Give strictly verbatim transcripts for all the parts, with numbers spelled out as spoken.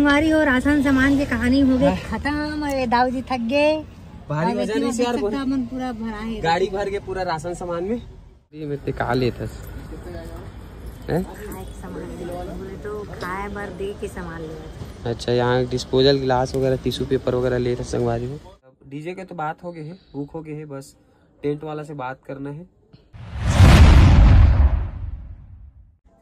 संगवारी हो, राशन सामान के कहानी हो गई खत्म। अरे दाऊ जी थक गए। भारी वजन है यार, पूरा भरा है। गाड़ी भर के पूरा राशन सामान में। ये में ते का लेथस? हैं? खाए के सामान ले, बोले तो खाए बर दे के सामान ले। अच्छा, यहाँ डिस्पोजल गिलास वगैरह, टिश्यू पेपर वगैरह लेथस संगवारी हो। डीजे के तो बात हो गए है, बुक हो गए है, बस टेंट वाला से बात करना है।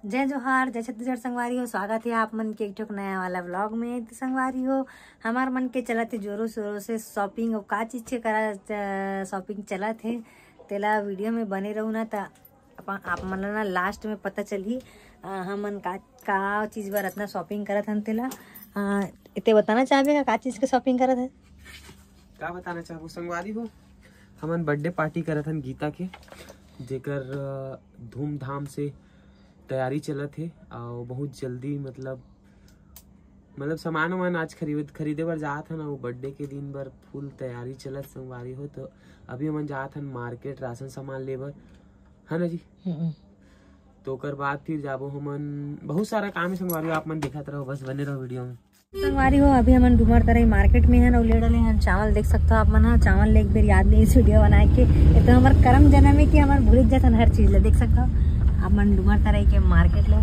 जय जोहार, जय छत्तीसगढ़ संगवारी हो, स्वागत है आप मन के एक ठोक नया वाला व्लॉग में। तो संगवारी हो, हमार मन के चलत है जोरों शोरों से शॉपिंग। और का चीज के करा शॉपिंग चलत है, तेला वीडियो में बने रहू ना, त आप, आप मन ला ना लास्ट में पता चलही हमन का का चीज बर इतना शॉपिंग करत हन तेला। ते बताना चाहबे का, का चीज के शॉपिंग करत है? का बताना चाहबो संगवारी हो, हमन बर्थडे पार्टी करत हन गीता के, जेकर धूमधाम से तैयारी चलत हे। और बहुत जल्दी मतलब मतलब सामान वामान आज खरीद खरीदे बर जात हन, वो बर्थडे के दिन बर फुल तैयारी चलत संगवारी हो। तो अभी हमन जात हन मार्केट राशन सामान ले बर, है ना जी? तो ओकर बाद फिर जाबो हमन, बहुत सारा काम है संगवारी हो, आप मन देखत रहो, बस बने रहो वीडियो में। संगवारी हो, अभी हमन डूमर तरई मार्केट में हन और ले डले हन चावल। देख सकते हो आप मन ह, चावल ले एक बेर याद नहीं इस वीडियो बनाए के, ये तो हमार करम जन्म है कि हमन भूल जाथन हर चीज ले। देख सकते हो आप मन डूमर तरई के मार्केट लो।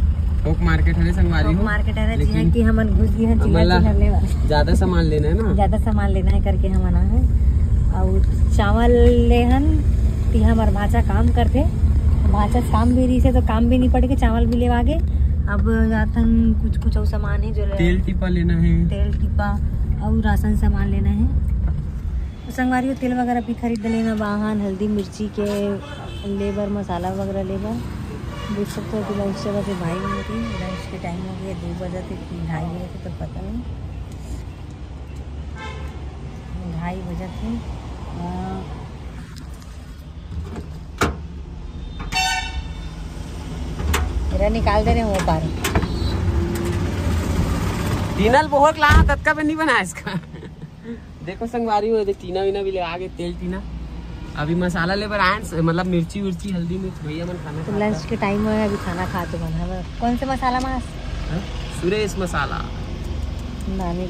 थोक मार्केट हरे संगवारी हो, मार्केट हरे, जिहां कि हमन घुस गए हन चिल्ला चिल्ला ले। ज्यादा सामान लेना है ना, ज्यादा सामान लेना है करके हमन आए हैं। और चावल ले हन, ती हमार भांचा काम करथे, भांचा काम भी रही से तो काम भी नहीं पड़ के चावल भी लेवा गे। अब जाथन कुछ कुछ और सामान है जो तेल टिपा लेना है, तेल टिपा और राशन सामान लेना है। तो संगवारी हो, तेल वगैरह भी खरीद लेना, बाहन, हल्दी, मिर्ची के लेबर, मसाला वगैरह लेबर। देख सकते हो कि लंच चलत है भाई मन के, लंच के टाइम हो गया, दो बजे थे कि ढाई बजे थे तो पता नहीं, ढाई बजे थे। तेरा निकाल दे रहे हो पार। तीनल बोहक ला ततका बनी बना इसका। देखो संगवारी हो, टीना वीना भी लगा के, तेल टीना। अभी मसाला ले बर आयन, मतलब मिर्ची उर्ची, हल्दी मिर्च, भैया मन खाना तो लंच के टाइम हो, अभी खाना खा तो मन। कौन से मसाला मास? सुरेश मसाला।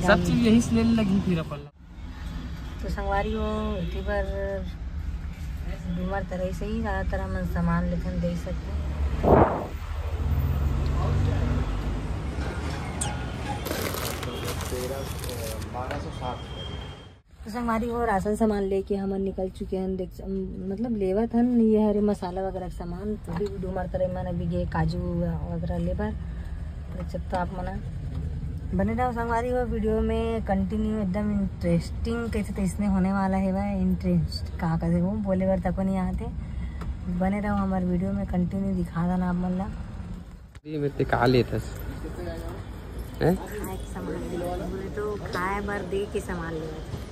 सब चीज यही से लेने लगी फिर अपन। तो संगवारी हो, एती बर डूमर तरई से ही ज्यादातर हमन सामान लेथन, देख सकते हैं। तो संगवारी हो, राशन सामान लेके हमन निकल चुके हैं। देख, मतलब लेवत हन ये हरे मसाला वगैरह के सामान, तो भी डूमर तरई मन अभी गे काजू वगैरह लेबर। देख सकते हो आप मना बने रहो संगवारी हो वीडियो में कंटिन्यू, एकदम इंटरेस्टिंग कैसे तो इसने होने वाला है भाई। इंटरेस्ट कहाँ का वो बोले बर तको नहीं आते, बने रहो हमारे वीडियो में कंटिन्यू, दिखा देना आप मन ला। ये में ते का लेथस? हैं? खाए के सामान ले, बोले तो खाए बर दे के सामान ले।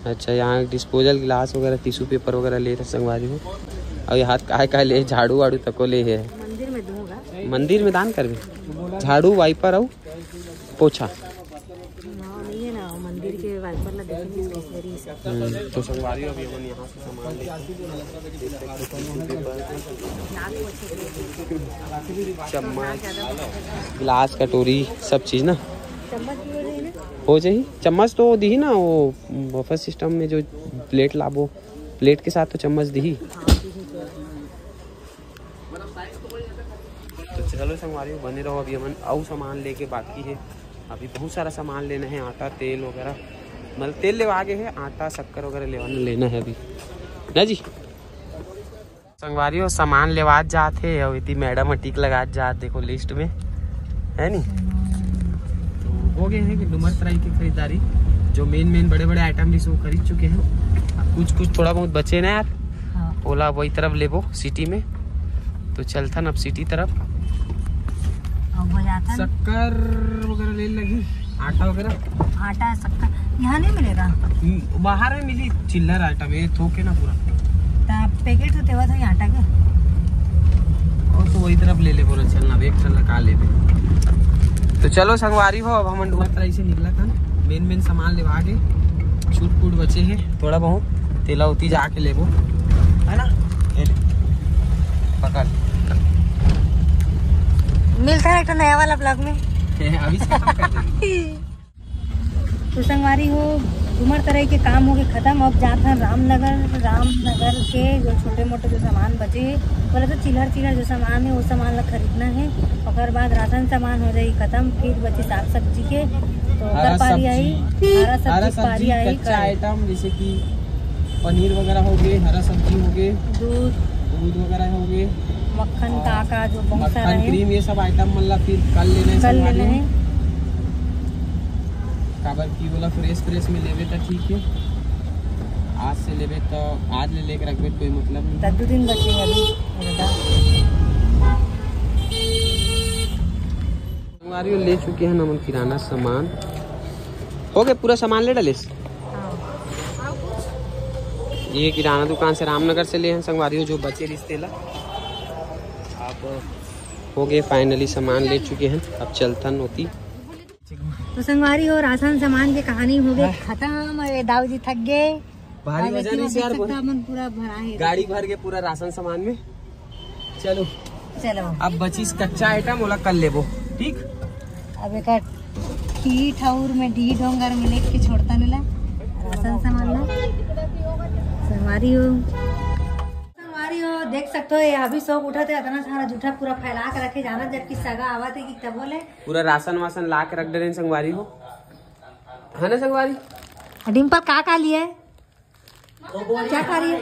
अच्छा, यहाँ डिस्पोजल गिलास वगैरह, टिश्यू पेपर वगैरह लेथस संगवारी हो। और ये हाथ काय काय ले, झाड़ू वाड़ू तको ले है। मंदिर में दूंगा। मंदिर में दान करबे? झाड़ू, वाइपर और पोछा। हाँ, नहीं है ना, मंदिर के वाइपर ला देखेंगे, स्टेशनरी से। हम्म, तो संगवारी अभी हमन यहाँ से सामान लेके चम्मच, गिलास, कटोरी, सब चीज ना चम्मच भी हो जाए ना। हो जाही। चम्मच तो दिही ना, वो बफे सिस्टम में जो प्लेट लाबो, प्लेट के साथ तो चम्मच दिही। हाँ, दिही तो। तो चलो संगवारी हो, बने रहो, अभी हमन अउ सामान लेके बाकी है। अभी बहुत सारा सामान लेना है, आटा, तेल वगैरह, मतलब तेल लेवा आगे है, आटा, शक्कर वगैरह लेवा लेना है अभी ना जी। संगवारी हो, सामान लेवात जात हे, अउ इति मैडम ह टिक लगात जात, देखो लिस्ट में, है नी? तो हो गए हैं कि डूमर तरई की खरीदारी, जो मेन मेन बड़े बड़े आइटम जिसे वो खरीद चुके हैं। अब कुछ कुछ थोड़ा बहुत बचे ना यार, हाँ। ओला वही तरफ लेबो सिटी में, तो चलथन अब सिटी तरफ। अब हो जाता है। शक्कर वगैरह ले लगी, आटा वगैरह। आटा शक्कर यहाँ नहीं मिलेगा? हम्म, बाहर में मिली चिल्लर आटा में, थोके ना पूरा। ता पैकेट तो तेवा था आटा के। और तो वही तरफ ले ले बोला, चलना एक चलना का लेबे। तो चलो संगवारी हो, अब हमन डूमर तरई से निकला था, मेन मेन सामान लेवा के छूट फूट बचे है थोड़ा बहुत, तेला उती जाके लेबो, है ना? ये ले, पकड़। मिलता है एक ठो नया वाला ब्लॉग में। अभी से खत्म कर देंगे। तो संगवारी हो, तुमर तरह के काम हो गए खत्म। अब जात हन रामनगर। रामनगर के जो छोटे मोटे जो सामान बचे हे, बोला तो चिल्हर चिल्हर जो सामान है, वो सामान ला खरीदना है। ओकर बाद राशन सामान हो जाई खत्म, फिर बची साग सब्जी के। तो ओकर हरा पारी सब्जी। आई, हरा सब्जी हरा के पारी सब्जी, आई कच्चा कल। आइटम जैसे कि पनीर वगैरह हो गए, हरा सब्जी हो गए, दूध। दूध वगैरह हो गए, मक्खन और का का जो बहुत सारा मक्खन, है। क्रीम, ये सब आइटम मन ला फिर कल लेना है, कल संगवारी लेना हो। है। काबर की बोला फ्रेश फ्रेश में लेबे त ठीक है, आज से लेबे तो आज ले लेके रखबे कोई मतलब नहीं। दू दिन बचे अभी। संगवारी हो, ले चुके हैं हमन किराना सामान। हो गए, पूरा सामान ले डालेस। ये किराना दुकान से रामनगर से ले हैं संगवारी हो, जो बचे रिश्ते ला। अब हो गए, फाइनली सामान ले चुके हैं, अब चलथन होती। तो संगवारी हो, राशन सामान के कहानी हो गए हाँ। खत्म। अरे दाऊ जी थक गए। भारी अब वजन एती रहिस यार, देख सकता बोल। अपन पूरा भरा है। गाड़ी भर के पूरा राशन सामान में। चलो, चलो। अब बचिस कच्चा आइटम, ओला कल लेबो, ठीक? अब एक ठी ठौर में डी डोंगर में लेके छोड़ता नीला राशन सामान ला। संगवारी हो, संगवारी हो, देख सकते हो, ये अभी सब उठा थे, इतना सारा जूठा पूरा फैला के रखे जाना, जबकि सगा आवा थे कि तब बोले पूरा राशन वासन ला के रख डरे संगवारी हो, है ना संगवारी? डिम्पल का का लिए? क्या खा रही है?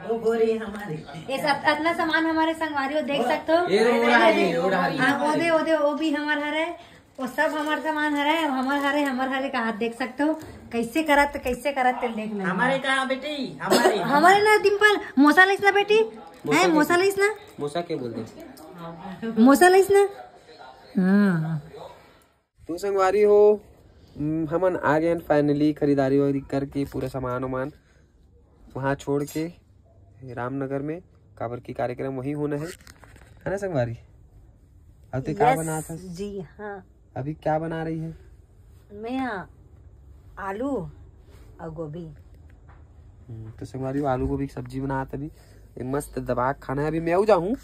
वो बोरी हमारी। ये सब इतना सामान हमारे संगवारी हो, देख सकते हो। ये रो रहा है, ये रो रहा है। हाँ, वो दे, वो दे, वो भी हमार हरे, वो सब हमार सामान हरे, हमार हरे, हमार हरे का हाथ देख सकते हो। कैसे करत, कैसे करत, तेल देख लो। हमारे कहाँ बेटी? हमारे। हमारे ना डिम्पल, मोसा लइस ना बेटी? मोसा है, के मोसा लइस ना? मोसा के बोलते? मोसा लइस ना? हाँ। तो संगवारी हो, हम्म, हमन आ गए हैं फाइनली खरीदारी वगैरह करके, पूरा सामान वामान वहाँ छोड़ के रामनगर में, काबर की कार्यक्रम वहीं होना है, है ना संगवारी? अब ते का यस बनात हस? जी हाँ। अभी क्या बना रही है? मैं, आ, आलू और गोभी। हम्म, तो संगवारी हो, आलू गोभी की सब्जी बनात हस अभी। ये मस्त दबा के खाना है। अभी मैं आऊ जाहूँ,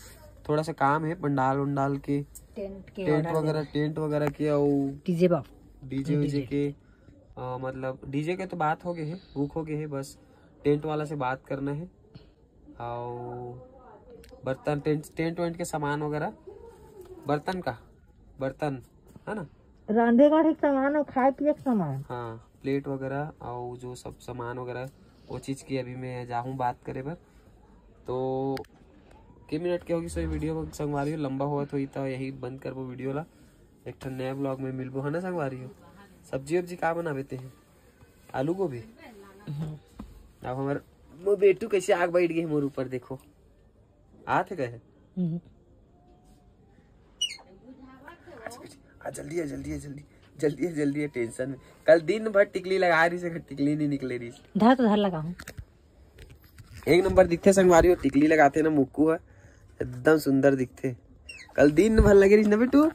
थोड़ा सा काम है पंडाल उंडाल के, टेंट के टेंट ऑर्डर वगैरह, दे। टेंट वगैरह के और डीजे बाबू। DJ VJ DJ. के, अ, मतलब डीजे के तो बात हो गए है, बुक हो गए है, बस टेंट वाला से बात करना है। और बर्तन, टेंट, टेंट वेंट के सामान वगैरह, बर्तन का, बर्तन है ना, रांधे गढ़े के सामान और खाए पिए के सामान। हाँ, प्लेट वगैरह और जो सब सामान वगैरह, वो चीज़ की अभी मैं जाहूँ बात करे बर। तो के मिनट के होगी सो ये वीडियो संगवारी हो, लंबा होवत होई तो यही बंद करबो वीडियो ला। एक ठन नया ब्लॉग में मिलबो, है ना संगवारी हो? सब्जी वब्जी का बनाबे ते हैं? आलू गोभी। अब हमार वो बेटू कैसे आग बैठ गए मोर ऊपर, देखो। आत है कहे? हम्म। आ, जल्दी है, जल्दी है, जल्दी, जल्दी है, जल्दी है, टेंशन में। कल दिन भर टिकली लगा रही से, टिकली नहीं निकले रही। धर तो धर लगा हूँ। एक नंबर दिखथे संगवारी हो, टिकली लगाथे ना मुक्कू ह, एकदम सुंदर दिखथे। कल दिन भर लगे रहिस ना बेटू,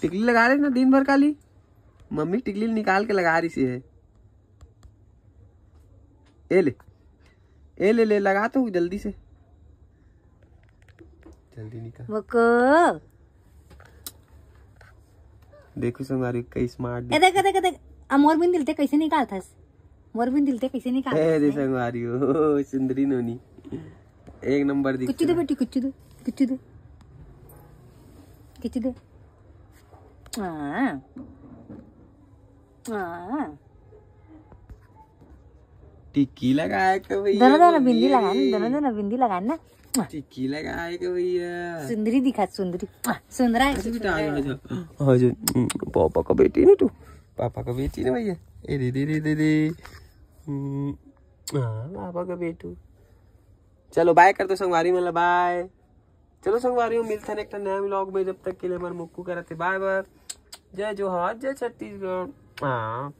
टिकली लगा रहे ना दिन भर काली। मम्मी टिकली निकाल के लगा रही है। ए ले, ए ले, ले लगा तो जल्दी से, जल्दी निकाल। मुक्कू। देखो संगवारी, कई स्मार्ट ए देख, देख, देख, आ मोर बिंदी ल ते कैसे निकालथस? मोर बिंदी ल ते कैसे निकालथस? ए दे संगवारी हो, सुंदरी नोनी, एक नंबर दिख। कुच्चू दे बेटी, कुच्चू दे, कुच्चू दे, कुच्चू दे। हाँ। हाँ। टिक्की लगाए के भैया, दोनों, दोनों बिंदी ये। लगाए ना, दोनों, दोनों बिंदी लगाए ना। टिक्की लगाए के भैया। सुंदरी दिखा, सुंदरी। आ, सुंदरा है, अच्छा बेटा, आ जा, आ जा। आ जा। हम्म, पापा का बेटी ना तू, पापा का बेटी ना भैया। ए दे, दे, दे, दे, दे। हम्म, हाँ, पापा का बेटू। चलो, बाय कर दो संगवारी, मतलब बाय। चलो संगवारी हो, मिलथन एक ठन नया व्लॉग में। जब तक के लिए हमर मुक्कू करत हे बाय बाय, जय जोहार, जय छत्तीसगढ़। हाँ।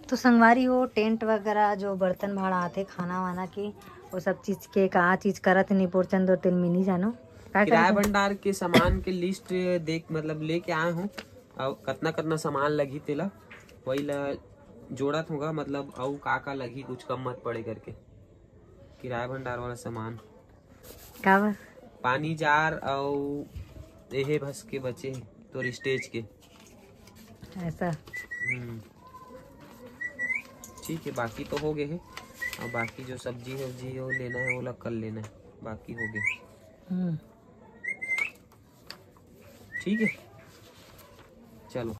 तो संगवारी हो, टेंट वगैरह जो बर्तन भाड़ा आथे, खाना वाना के, वो सब चीज के का चीज करत हे निपोरचंद और तेल में नहीं जानो का किराया करत हे? भंडार के सामान के लिस्ट देख, मतलब लेके आए हूँ, और कतना कतना सामान लगही तेला, वही ला जोड़त होगा, मतलब अउ का का लगही, कुछ कम मत पड़े करके। किराया भंडार वाला सामान, का बा? पानी जार अउ ये हे बस के बचे हे तोर स्टेज के। ऐसा। हम्म। ठीक है, बाकी तो हो गए हैं। अब बाकी जो सब्जी वब्जी वो लेना है, वो अलग कर लेना है, बाकी हो गए। हम्म। ठीक है, चलो।